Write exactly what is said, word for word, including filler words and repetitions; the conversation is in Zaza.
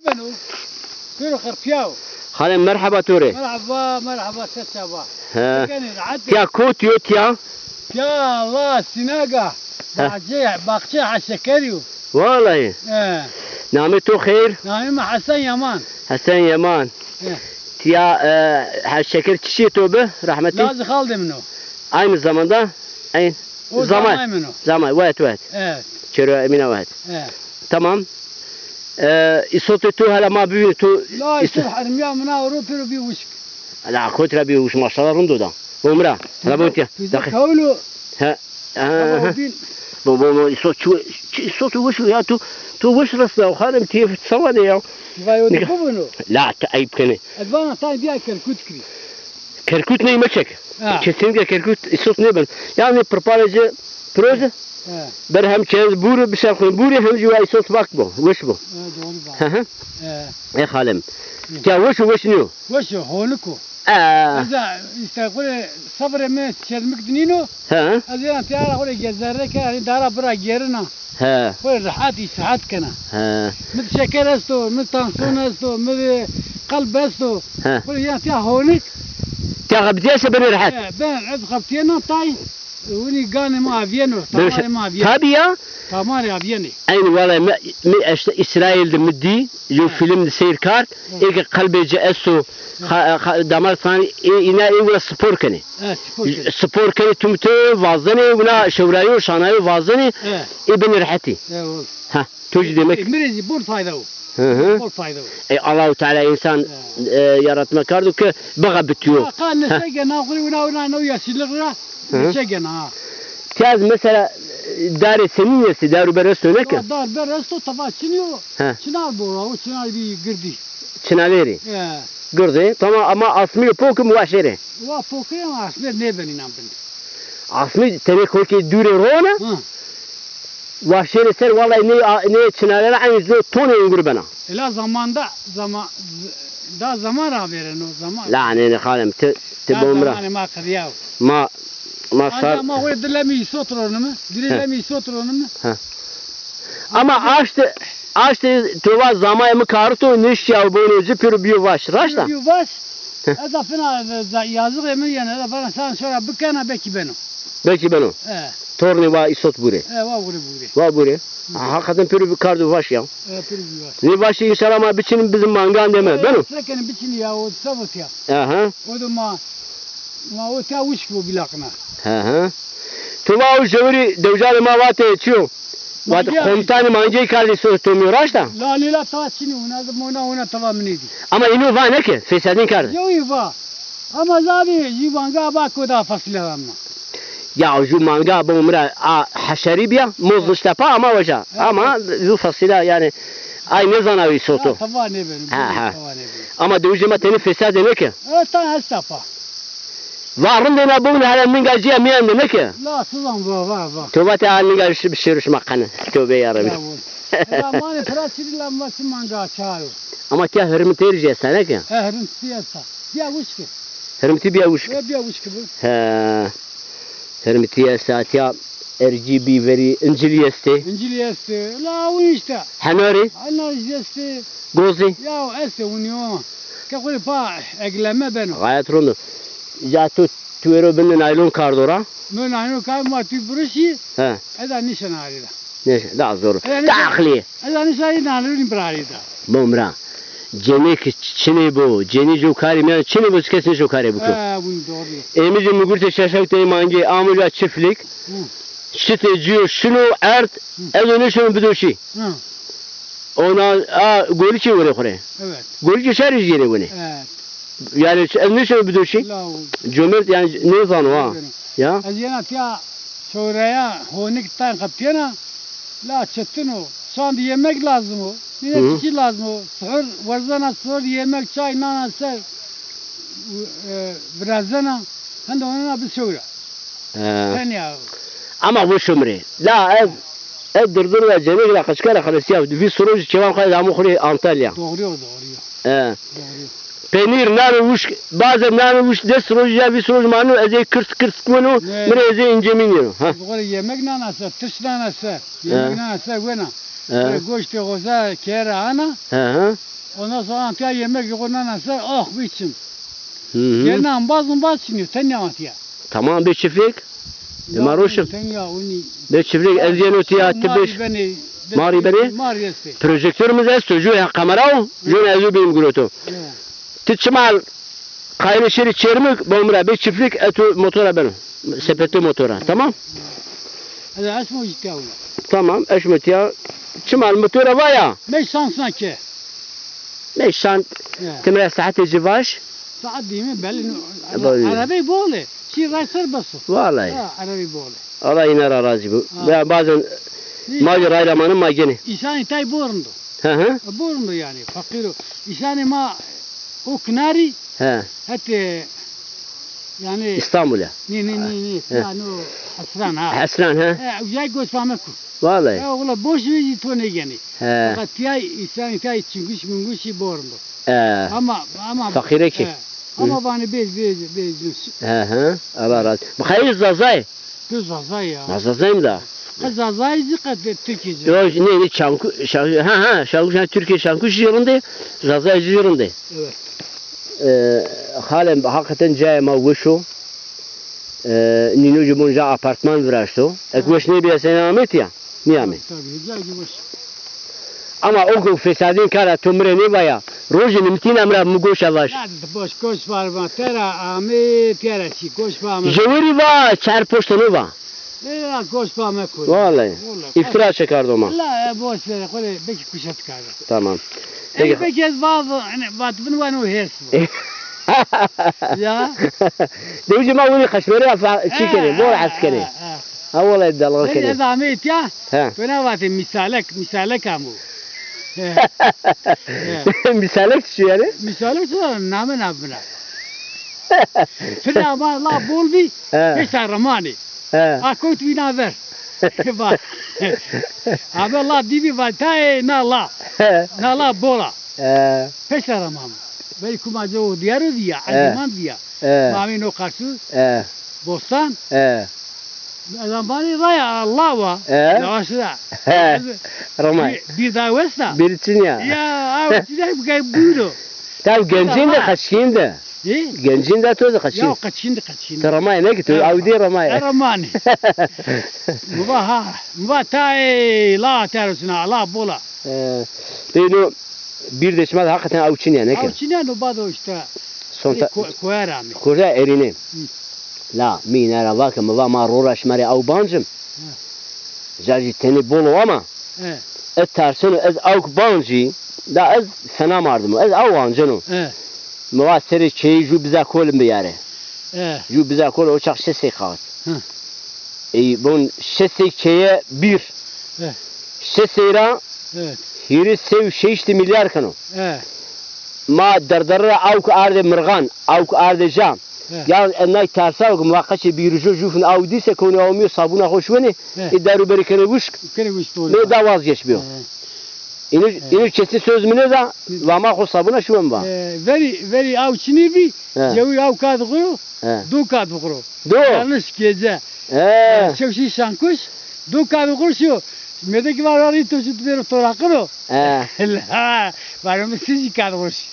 Beno. Pêro xerpiyaw. Xalê, merheba to rê. Merheba, merheba, se çava. He. Kenê, rahat. Tiya kot yo tiya? Tiya, Allah, sinaga. He. Bahçe, bahçe ha şeker yo. Vallahi. He. Namê to xeyr? Namê mi Hesen Yaman. Hesen Yaman. He. Tiya, e, ha şeker çişê to bi, rahmetî? Lazê xaldê min o. Aynı zamanda, aynı. O zamay. Zamay min o. Zamay, wet, wet. Evet. Çêro Emîna wet. Evet. Tamam. E, îsotê to hela ma bivînî, to. La, îsot hermiya min a, ro pêro bî wişk. La, kot ra bî wişk, maşallah, rind o da. Bo mi ra. Hela bo tiya. Daxil. Kawlo. He. Ha, ha. Bo, bo, bo, îsot çi, çi îsot wişk ya, tu, tu wişk resna, xanim, tîyê sewa de ya. Vayo de bibino. La, tu eyb kenê. Ez vana tay biya Kerkut kirî. Kerkut ney meçek. Ha. Kesinlikle Kerkut îsot nêben. Yani pirpalê ci piroz. Ha. Ber hem çend bûrî bişerxin bûrî hem jî wa îsot vak bo, wişk bo. Ha, doğru bak. Hı hı. Ha. E xalim. Hı. Ya wişk û wişk nîyo. Wişk o, honik o. E. Ez a, işte, xo rê sebrê mi çermik dinîno. Hı. Ez ena tiyara xo rê gezerre ke, hani dara bira gerina. He. Xo rê rehat, îstirahat kena. He. Mi de şeker esto, mi de tansiyon esto, mi de qelb esto. He. Xo rê yena tiya honik. Tiya xebitîya se benê rehet. He, ben ez xebitîyena tay, winî ganê mi avîyeno, tamarê mi avîyeno. Tabi ya. Tamarê avîyenê. Eynî wele mi, mi eşte Îsraîl de mi dî, yo film de seyr kard, ê ke qelbê ci esto, xa-, xa-, damar sanî, ê, îna ê wila spor kenê. E, spor kenê. Spor kenê, tum tum vazenê, wina şewrayo, şanayo vazenê, e, ê benê rehetî. E, o. Ha, to jî demek. E, mi rê zî bol fayda o. Hı hı. Bol fayda o. E, Allahu Teala însan, e, yaratma kardo ke bixebitîyo. Ha, qa neşe gena, xo rê wina, wina, no yaşlılık ra, hı hı, neşe gena, ha. Tiyaz mesela, e, darê senîn estê, dar û ber esto neke? Ya, dar ber esto, tava çinî yo. He. Çinar bo ra, o çinar bî girdî. Çinavêrî. He. Girdî. Tamam, ama asmî pok im wa şêrê. Wa pok im, asmî nêbenî nan bin. Asmî tenê kokê dûrê rona? Hı. Wa şêrê ser, wallahî nê, nê çinavêra eynî no tonê ungurî bena. Ela zamanda, zama-, z-, da zaman ra vêreno, zaman. La nê, nê xalem, ti, ti bo mi ra. Zamanê ma qedîyaw. Ma, ma sar. Ancak ma xo rê di lemî îsot ronime, dirê lemî îsot ronime. He. Ama aştê, aştê to va zamayê mi karito nêşîya û bono ci pêro bîyo vaş. Raşt a? Bîyo vaş. He. Ez a fina, e, za-, yazixê mi yene, ez a fina san şora bikena, belkî beno. Belkî beno. E. Tornê wa îsot bûrê. E, wa bûrê bûrê. Wa bûrê. Hı. Ha, hakikaten pêro bi kardo vaş ya. E, pêro bî vaş. Nê vaşî înşallah ma biçinin bizim mangan deme. E, beno. Sekenî biçinî ya, o se votîya. Aha. O da ma, ma o tiya wişk bo bilaqina. Hı hı. To va o jewirî dewcanê ma vatê çi yo? Vatê komutanî mangeyî kardî so tomîyo, raşt a? La lê la ta çinî, wina de mona, wina tava minê dî. Ama îno va neke, fesadîn karde. Yo, î va. Ama zabî, jî manga ba ko da fasîle vamna. Ya ju manga bo mi ra a heşerî bîya, moz nişta pa ama weja. Ha. Ama ju fasîle yani ay nêzana wî soto. Ya, tava nêbeno, ha, ha, tava nêbeno. Ama dewicê ma tenê fesadê neke. E, ta esta pa. Va rindê na bowne hele ninga cîya mîyan de neke. La, sizan va, va, va. To vatê a ninga şi-, şêro şima qene. Tewbe ya Rebî. Ya, wa. Ela manê pira çirî la ma çi manga çayo. Ama tiya hirmitêr jî esta neke? E, hirmitî esta. Bîya wişk. Hirmitî bîya wişk. E, bîya wişk bi. He. Hirmitî esta, tiya ercî, bîverî, încilî estê. Încilî estê. La win îşte. Henarî? Henarî jî estê. Gozî? Ya estê winî o. Ke xo rê pa egleme beno. Gayet rind o. Ya tu, tu êro bin de naylon kardo ra? Mi naylon kard, ma tu birişî. He. Eda nişena arê de. Nêşe, daha zor. Eda nişena. Aqlî. Eda nişena arê de, naylonî bir arê de. Bo mi ra. Cenêk çinê bo, cenî jo karê mîyan çinê bo, kes nêşo karê biko. He, win doğru. Ê mi jî mi gurtê şeşek tey mangê, amo ca çiftlik. Hı. Şitê ci yo şino erd, hı, ez o nêşono bidoşî. Hı. Ona, a, golikê werê xo rê. Evet. Golikê şarî jî yê rê wenê. Evet. Yani ez nêşono bidoşî. La o. Comert yani nêzano ha. Nêzano. Ya. Ez yena tiya şoreya honik tan qeptiyena. La çetin o. Şan de yemek lazim o. Nîne, hı hı, çiçî lazim o. Suhur werzena, suhur yemek, çay, nana ser, e, virazena. Hende onena bi şewra. He. Tenya. Ama bu şumrê. La ez, ez Durdurî ra, Cenêk ra, Qeçka ra xelesîya. Vîst rojî çevan xo ez amo xo rê Antalya. Doğru yo, doğru yo. He. Doğru yo. Peynîr, nano wişk, bazen nano wişk des rojî ya vîst roj mano, ez ê kirs kirs weno, mi rê ez ê încemîn yeno. Ha. Xo rê yemek nana ser, tirs nana ser. Yemek nana ser wena. He. Goştê xoza kere ana. He he. Ondan sonra antiya yemek xo nana ser, ah biçim. Hı hı. Yerine ambaz umbaz çiniyor, tenya antiya. Tamam, bê çiftlik. Dima roşim. Bê çiftlik, ez yeno tiya, ti beş. Marî benê. Marî estê. Projektörümüz esto, ju ya kamera o, ju ne ezu bîm guroto. Ti çimal qayne şerî çermik, bo mi ra bê çiftlik, eto motora beno. Sepetê motora, tamam? Hadi aşmo tiya wina. Tamam, eşmo tiya. Çimal motora vaya. Meş şansna ke. Meş şan, ti mi ra saetê ci vaş. Saet dîme belli. Erebey bol e. Şî ray ser bes o. Vallahi. Ha, erebey bol e. Allah yine ra razî bo. Ha. Ya bazen ma jî ray ra manê ma genê. Îsanê tay bo rind o. Hı hı. Bo rind o yanî, feqîr o. Îsanê ma o kinarî. He. Hetê yanî. İstanbul ya. Nê, nê, nê, nê. He. Yanî o Hesran ha. Hesran ha. He, ucay goş pa me ku. Vallahi. He, ola boş vejî to nêgenî. He. Fakat tiyay, îsanê tiyay çinguş minguşî bo rind o. He. Ama, ama. Feqîre kî. He. Ama vanê bêj, bêj, bêj. He he. Allah razı. Bixeyr Zazay. Tu Zazay ya. Ma Zazayım da. Qe Zazay zî qe Tirkî zî. Yo, ne, ne, Çanku, Şan-, ha ha, Şankuş, ha, Türkiye Şankuş zî rindê, Zazay zî rindê. Evet. E, halen hakikaten cayê ma weş o. E, nîno jî bon ja apartman viraşto. Ek weş nêbîya senî amê tiya? Nîyamê. Tabii, tabii, cayê weş. Ama o ku fesadîn kara to mi rê nêvaya. Rojê nimtîna mi ra mi goşa vaş. Ya, boş goş var ma. Tera amê, tera çi goş var ma. Jewerî va, çar poştene va. E, ya, goş pa me kul. Vallahi. Vallahi. İftira çekardo ma. La, e, boş ver, xo rê belki kuşat kardo. Tamam. Peki. Belki ez va, hani, vat bin vano hers bu. Ya. Dewicê ma winî qeşmerî ya fa-, çi kenê, bol hes kenê. Ha, ha. Ha, wele dalga kenê. Ez ameyî tiya. He. Kona vatê mîsalek, mîsalek amo. He. He. Mîsalek çi yanî? Mîsalek çi yanî? Name nabina. Fina ama la bol bî, he, pêşta remanê. He. A kewt vîna ver. Va. Abi la dî bî va tayê na la. He. Na la bol a. He. Pêşta reman. Belkî kuma o diyar o dîya, he, Ercîman dîya. He. Ma amê no qarsu. He. Bostan. He. Ez vanî raya Allah wa. He. Lawasî ra. He. Ramay. Bir, bir daha westa. Bir çin ya. Ya, abi, çinay bu kadar buyur o. Tabi gencin de, qeçkîn de. Ê? Gencin de to de qeçkîn. Ya qeçkîn de, qeçkîn de. Ti remayê ne ki to, ya, ew dî remayê. E, remanî. Mi va ha, mi va tayê la terosina, la bola. E, peyno bir de şima de hakikaten ew çin ya ne ki? Ew çin ya, no bado işte. Son ta-, ko-, koyar amî. Koyar erîne. Hı. La, mi îne ra va ke, mi va ma ro ra şima rê ew bancim. Hı. Ca jî tenê bol o ama, e, ez terseno ez awk bancî, da ez fena mardim o, ez aw anceno. E. Mi va serê keyî jû biza kol biyare. E. Jû biza kol o çax şeş sey kaxit. Hı. Ey bon şeş sey keye bir. E. Şeş sey ra, evet, hîrê sey û şeştî milyar keno. E. Ma derdere ra awk ardê mirxan, awk ardê ca. He. Ya ez nay tersa ke, mi va qeçê bîrijo jûfin aw dîse, konê aw mîyo sabûna xo şuwenê, he, ê derû berî kenê wişk. Kenê wişk, doğru. Nê da vazgeç biyo. He. Îno, he, îno kesî söz mi nêda, va ma xo sabûna şuwen va. He, verî, verî aw çinî bî, he, cewî aw kad xo yo, he, do kad xo yo. Do? Yanlış gece. He. Şew şî şankuş, do kad xo yo. Mêde ki va ra rî to şî tu bêro toraqino. He. La, vano mi sicî kad xo şî.